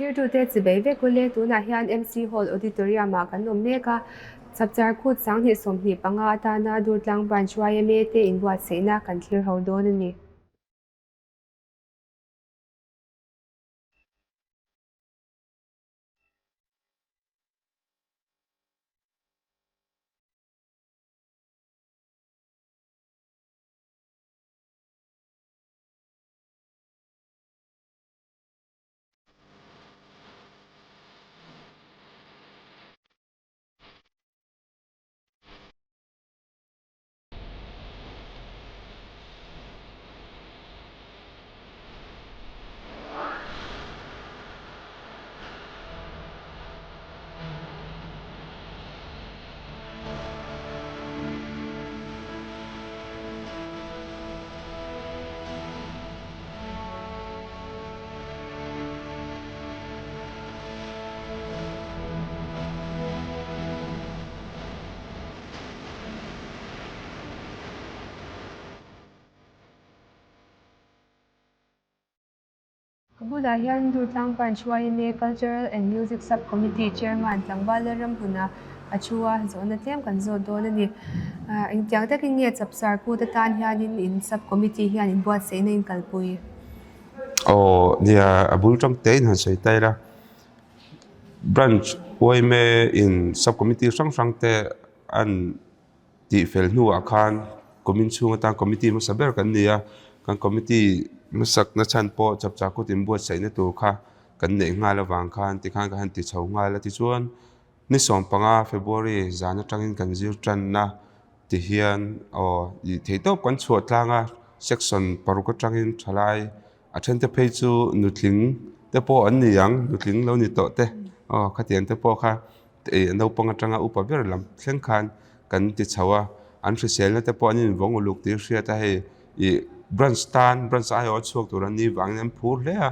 Thirtute chibei vek ule, tunah hian MC Hall Auditorium ah kan awm mek a, Chapchar Kut 2025 atana Durtlang Branch yma te inbuatsaihna kan thlir ho dawn a ni. Ka bulah hian Durtlang Branch yma Cultural and Music Sub Committee Chairman Tlangval Lalramhuna a thu a, zawhna tlem kan zawt dawn a ni. Engtiang takin nge Chapchar Kut atan hianin in Sub Committee hian inbuatsaihna in kalpui? Aw nia, a bul tang tein han sawi ta ila. Branch yma in Sub Committee hrang hrang te an Tih fel hnuah khan kumin chhung atan committee hmasa ber kan ni a, kan committee hmasakna chhan pawh chapchar kut inbuatsaihna tur kha kan neih nghal avang khan tikhan ka han ti chho nghal a. Tichuan ni 15 February zan atangin kan zir tanna tihian aw ih theihtawp kan chhuah tlang a, section paruk atangin thalai a thente phei chu nutling te pawh an ni ang, nutling lo ni tawh te aw khatiang te pawh kha. Ei naupang atanga upa ber lam thleng khan kan ti chho a, an hriselna te pawh an invawng uluk tih hriat a hei ih branch tan branch aiawh a chhuak tur an nih vangin an phur hle a,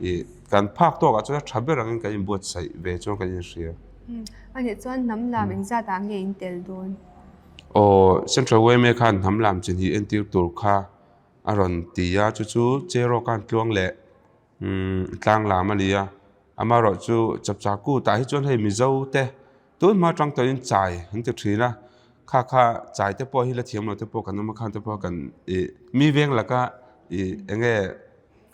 ih kan phak tawkah chuan a tha ber angin kan inbuatsaih ve chuan kan inhria. A nih chuan hnam lam engzat ah nge in tel dawn? Aw Central yma khan hnam lam chin hi entir tur kha a rawn ti a, chu chu Cheraw khan tluang leh tlang lam a ni a, amaherawhchu chapchar kutah hi chuan hei Mizo te tun hma atang tawhin chai an ti thin a, kha kha chai te pawh hi la thiam lo te pawh kan awm a khan te pawh kan ih mi veng laka ih eng nge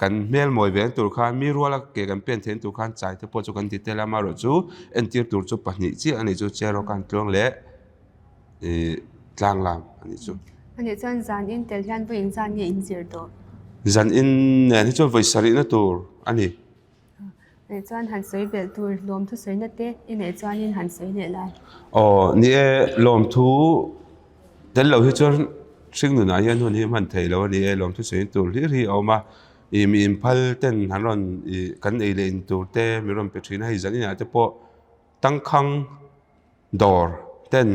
kan hmel mawi ve tur khan mi ruala ke kan pen theih tur khan chai te pawh chu kan ti tel a, amaherawhchu entir tur chu pahnih chiah a ni chu chair rawk a han tluang leh. Ih tlang lam a nih chu. A nih chuan zan in tel hian vawi engzat nge in zir tawh? Zan in nen hi chuan vawi sarihna tur a ni. A nih chuan han sawi belh tur lawmthu sawina te i neih chuanin han sawi leh lai. Aw ni e, lawmthu tel lo hi chuan hring nunah hian hun hi hman theih lo a ni e, lawmthu sawina tur hlir hi a awm a. Ih mi inphal ten han rawn ih kan ei leh in tur te mi rawn pe thin a, hei zan inah te pawh tangkhang Dawr ten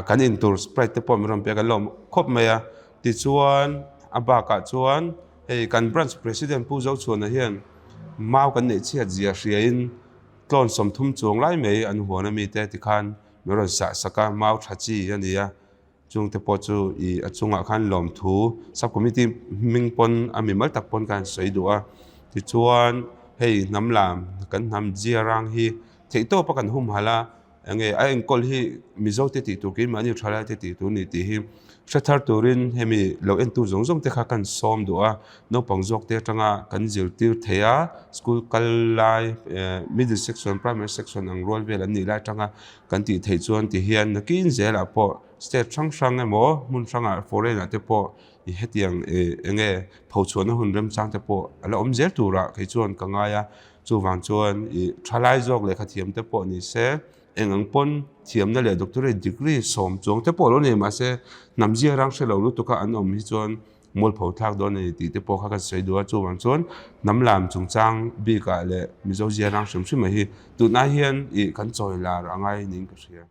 kan in tur sprite te pawh min rawn pek a lawm khawp mai a, tichuan a bakah chuan hei kan branch president Pu Zochhuana hian mau kan neih chhiat zia hriain tlawn 30 chuang lai mai an huan a mite tikhan min rawn sah sak a, mau tha chi a ni a. Chungte pawh chu ih a chungah khan lawmthu sub committee hming pawn a mimal tak pawn khan sawi duh a, tichuan hei hnam lam kan hnam zia rang hi theihtawpa kan humhalh a, enge a enkawl hi Mizo te tih tur keimahni thalai te tih tur a ni tih hi hre thar turin hemi lo entu zawng zawng te kha kan sawm duh a, naupang zawk te atanga kan zirtir thei a, school kal lai middle section primary section ang rual vel an nih lai atanga Kan tih theih chuan ti hian nakin zelah pawh state hrang hrang emaw hmun hrangah foreign ah te pawh i hetiang ih eng nge phochhuahna hun remchang te pawh a la awm zel turah kei chuan ka ngai a, chuvang chuan ih thalai zawk lehkha thiam te pawh ni se eng ang pawn thiamna leh doctorate degree sawm chuang te pawh lo nei mahse hnam zia rang hre lo lutuk a an awm hi chuan Mualpho thlak dawn a ni tih te pawh kha kan sawi duh a, chuvang chuan hnam lam chungchang bikah leh Mizo zia rang hrim hrim hi tunah hian ih kan chawi lar a ngai niin ka hria.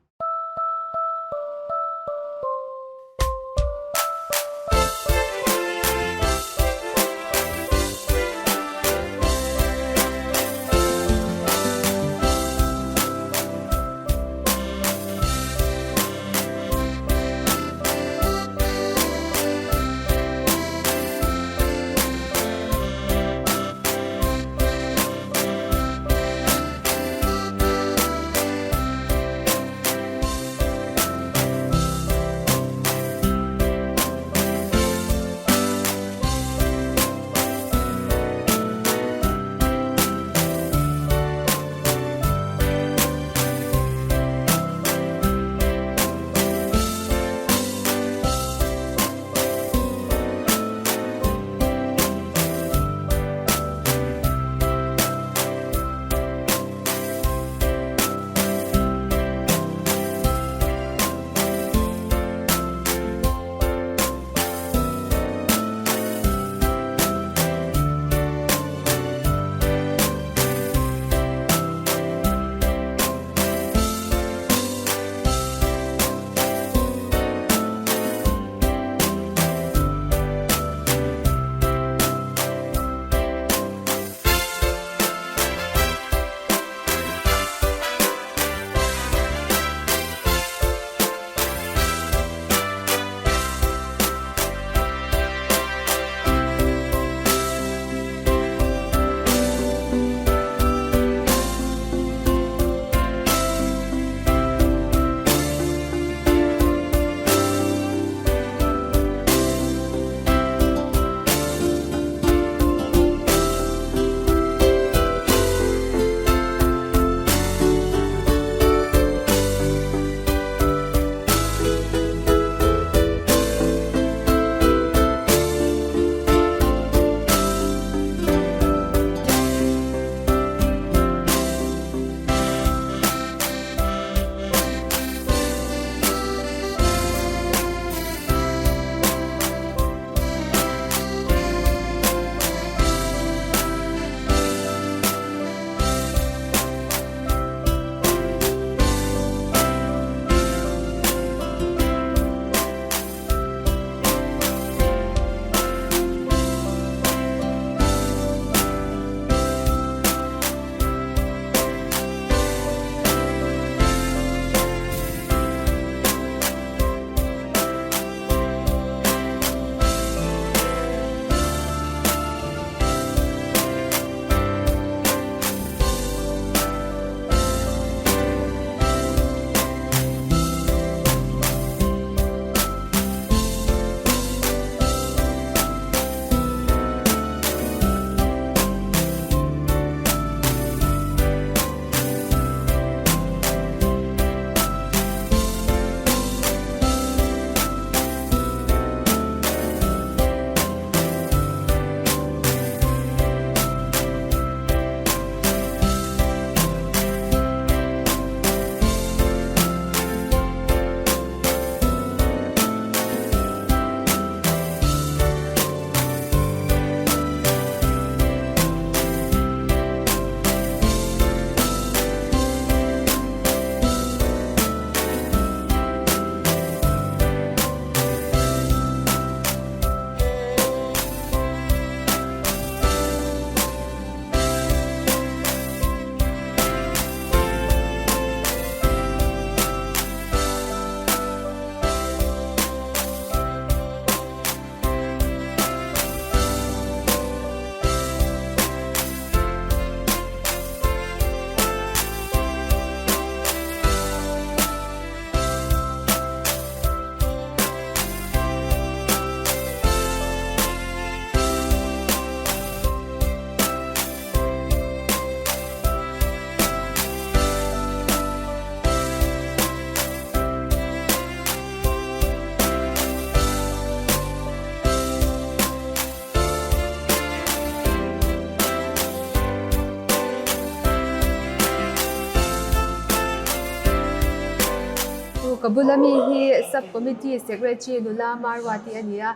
Aw ka bula mi hi Sub Committee Secretary nula Marwati a ni a,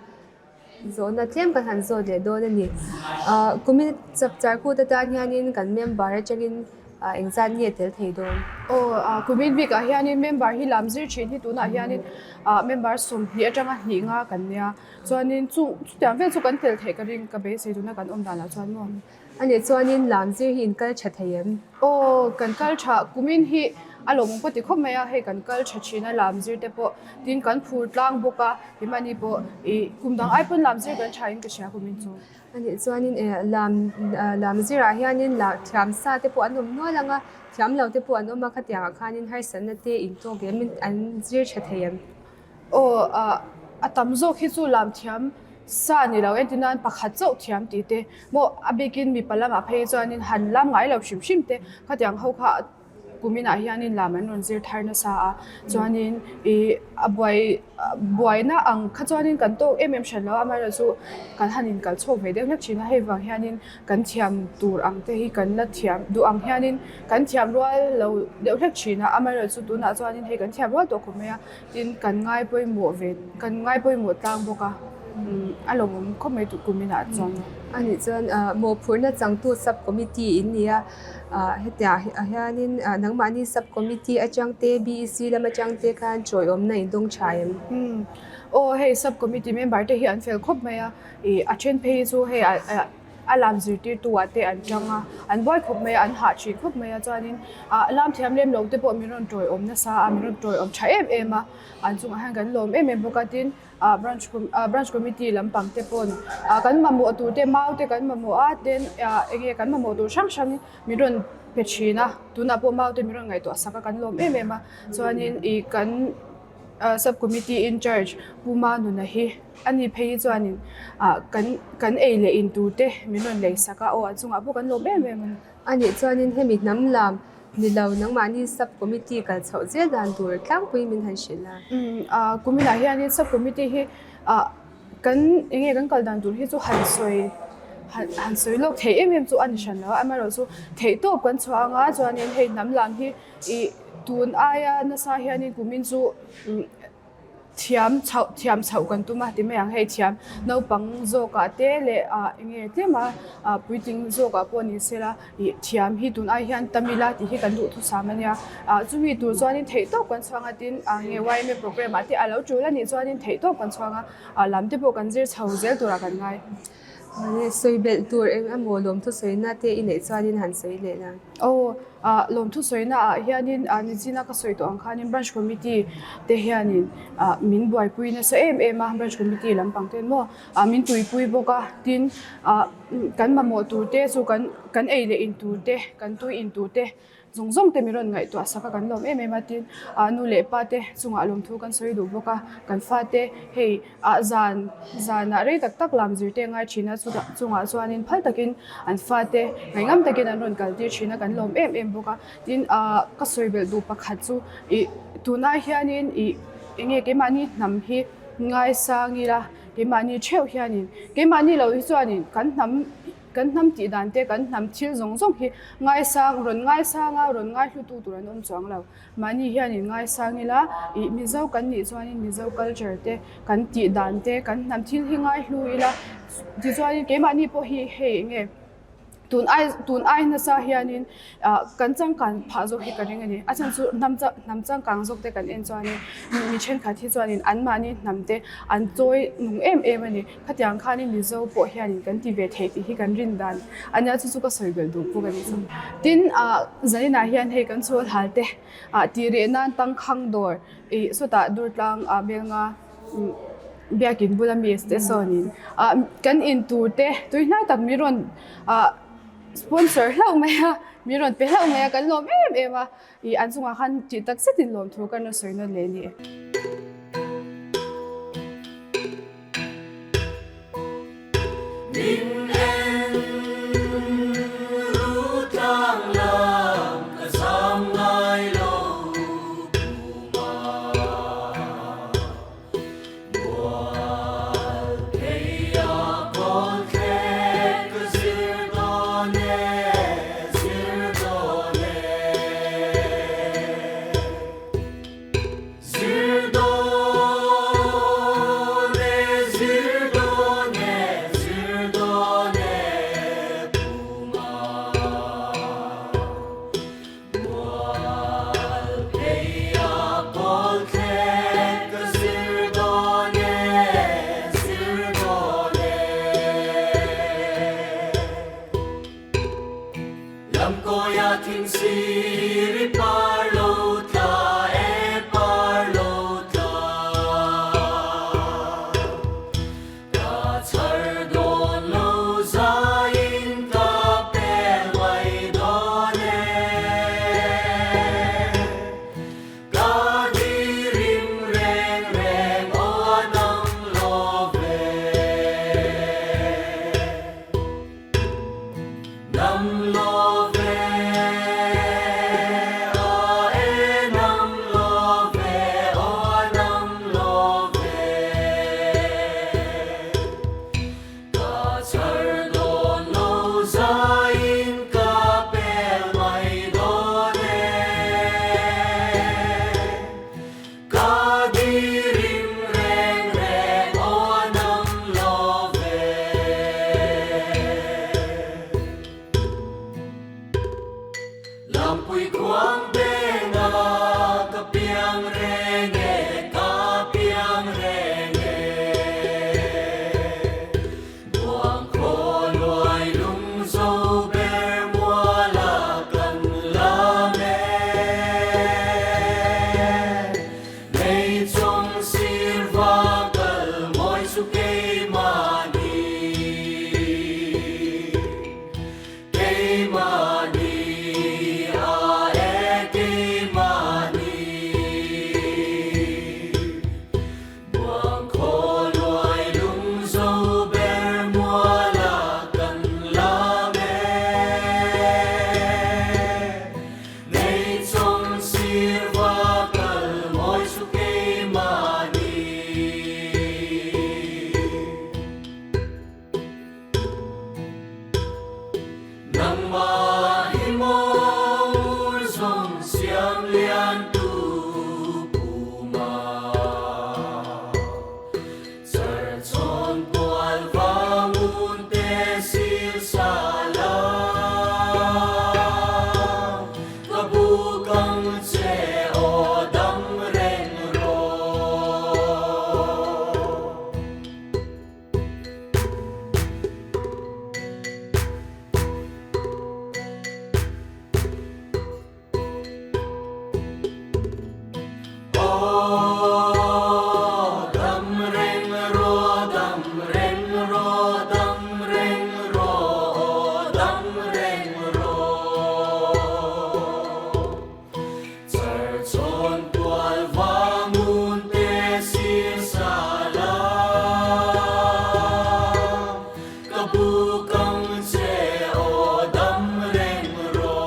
zawhna tlem kan han zawt leh dawn a ni. Ah kumin chapchar kut atan hianin kan member atangin ah engzat nge tel thei dawn? Aw ah kumin bikah hianin member hi lam zir thin hi tunah hianin ah member 20 atanga hnih nga kan nia. Chuanin chu chutiang vel chu kan tel theih ka ring ka beisei tuna kan awm danah chuan maw. A nih chuanin lam zir hi in kal tha thei em? Aw, kan kal tha. Kumin hi a lawmawm ka ti khawp mai a, hei kan kal tha thin a lam zir te pawh tin kan phur tlang bawk a, keimahni pawh ih kum dang ai pawn lam zir kan tha in ka hria kumin chu. A nih chuanin eh lam lam zirah hianin lah thiam sa te pawh an awm nual ang a, thiam lo te pawh an awm a, khatiangah khanin harsatna te in tawk em an zir tha thei em? Aw ah a tam zawk hi chu lam thiam sa ni lo entir nan pakhat chauh thiam tih te maw a bikin mipa lamah phei chuanin han lam ngai lo hrim hrim te khatiang ho kha kuminah hianin lam an rawn zir thar nasa a chuanin ih a buai buaina ang kha chuanin kan tawk em em hran lo a amaherawhchu kan han inkal chhuak ve deuh hlek thin a hei vang hianin kan thiam tur ang te hi kan la thiam duh ang hianin kan thiam rual lo deuh hlek thin a amaherawhchu tunah chuanin hei kan thiam rual tawh khawp mai a. Tin, kan ngai pawimawh ve, kan ngai pawimawh tlang bawk a, a lawmawm khawp mai tih kum inah chuan. A nih chuan mawhphurhna changtu sub committee in ni a, hetiah hianin nangmahni sub committee atang te BEC lam atang te khan chawiawmna in dawng tha em? Aw hei sub committee member te hi an fel khawp mai a, ih a then phei hi chu hei a lam zirtirtu ah te an tang a, an buai khawp mai a, an hah thin khawp mai a chuanin ah lam thiam lem lo te pawh min rawn tawiawm nasa a, min rawn tawiawm tha em em a, an chungah hian kan lawm em em bawk a tin ah branch ah branch committee lampang te pawn ah kan mamawh tur te mau te kan mamawh a tin ah eng nge kan mamawh tur hrang hrang min rawn pe thin a, tunah pawh mau te min rawn ngaihtuah sak a kan lawm em em a chuanin ih kan. Sub committee in charge Pu Manuna hi a ni phei hi chuanin ah kan kan ei leh in tur te min rawn lei sak a aw a chungah pawh kan lawm em em a ni. A nih chuanin hemi hnam lam ni lo nangmahni sub committee kal chhoh zel dan tur tlangpui min han hrilh a. Umm ah kuminah hianin sub committee hi ah kan eng nge kan kal dan tur hi chu han sawi han han sawi lawk theih em em chu a ni hran lo a amaherawhchu theihtawp kan chhuah anga chuanin hei hnam lam hi Ih tun aia nasa hianin kumin chu thiam chhoh thiam chhoh kan tum a ti mai ang hei thiam naupang zawkah te leh ah eng nge tlem a ah puitling zawkah pawh ni sela ih thiam hi tun ai hian tam ila tih hi kan duhthusam a nia ah chumi tur chuanin theih tawp kan chhuang a tin ah nge yma programme ah te a lo tul a nih chuanin theih tawp kan chhuang a ah lam te pawh kan zir chho zel turah kan ngai. Sawi belh tur eng emaw lawmthu sawina te i neih chuanin han sawi leh la. Aw, ah lawmthu sawina ah hianin ah nichina ka sawi tawh ang khanin branch committee te hianin ah min buaipui nasa em em a, branch committee lampang te maw ah min tuipui bawk a, tin ah kan mamawh tur te chu kan kan ei leh in tur te kan tui in tur te Zawng zawng te min rawn ngaihtuah sak a kan lawm em em a tin ah nu leh pa te chungah lawmthu kan sawi duh bawk a kan fate hei ah zan zanah rei tak tak lam zir te a ngai thin a chutah chungah chuanin phal takin an fate ngaihngam takin an rawn kal tir thin a kan lawm em em bawk a tin ah ka sawi belh duh pakhat chu ih tunah hianin ih eng nge keimahni hnam hi ngaisang ila keimahni theuh hianin keimahni lo hi chuanin kan hnam. Kan hnam tih dan te, kan hnam thil zawng zawng hi ngaisang, rawn ngaisang a, rawn ngaihlutu tur an awm chuang lo. Mahni hianin ngaisang ila, ih Mizo kan nih chuanin Mizo culture te, kan tih dan te, kan hnam thil hi ngaihlu ila, tichuanin keimahni pawh hi hei eng nge tun ai tun ai nasa hianin ah kan changkan phah zawk hi ka ring a ni. A chhan chu hnam hnam changkang zawk te kan en chuanin mi thenkhat hi chuanin anmahni hnam te an chawi nung em em a ni. Khatiang khanin Mizo pawh hianin kan ti ve thei tih hi kan rin dan a nia chu chu ka sawi belh duh bawk a ni. Tin ah zaninah hian hei kan chhawl hal te ah tih reh nan tangkhang dawr ih sawtah Durtlang ah Belnga biakin bula mi te sawnin ah kan in tur te tui hnai tak mi rawn ah sponsor hlauh mai a mi rawn pe hlauh mai a kan lawm em em a Ih an chungah khan tih tak zetin lawmthu kan rawn sawi nawn leh a ni. Min en ru tlang lam ka zam ngai lo kuma. Mual phei a kawl thlek ka zir dawn e, zir dawn e. Zir. Thingsir i par lo tla e par lo tla. Ka chhar dawn lo zaiin ka pel mai dawn e. Ka dirim reng reng aw a nang lo ve. Nam lo ve a e nam lo ve aw a nam lo ve. Ka chhar dawn lo zaiin ka pel mai dawn e. Ka dirim reng reng aw a nam lo ve. Lampui khuang benga ka piang reng e, ka piang reng e. Buang khaw luai lung zo ber muala kan lam e. Nei chung sir va kal mawi chu keimahni. Keimahni a e keimahni. Buang khaw luai lung zo ber muala kan lam e. Nei chung sir va kal mawi chu keimahni. Nangmah hi maw ngur zawng siam lian tu puma. Char chhawn pual vangun te sil sa la. Ka buk ang che aw dam reng rawh. Aw dam reng rawh, dam reng rawh, dam reng rawh, aw dam reng rawh. Char chhawn tual vangun te sil sa la. Ka buk ang che aw dam reng rawh.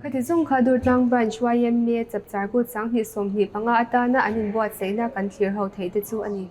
Khati zawng kha Durtlang Branch yma Chapchar Kut 2025 atana an inbuatsaihna kan thlir ho theih te chu a ni.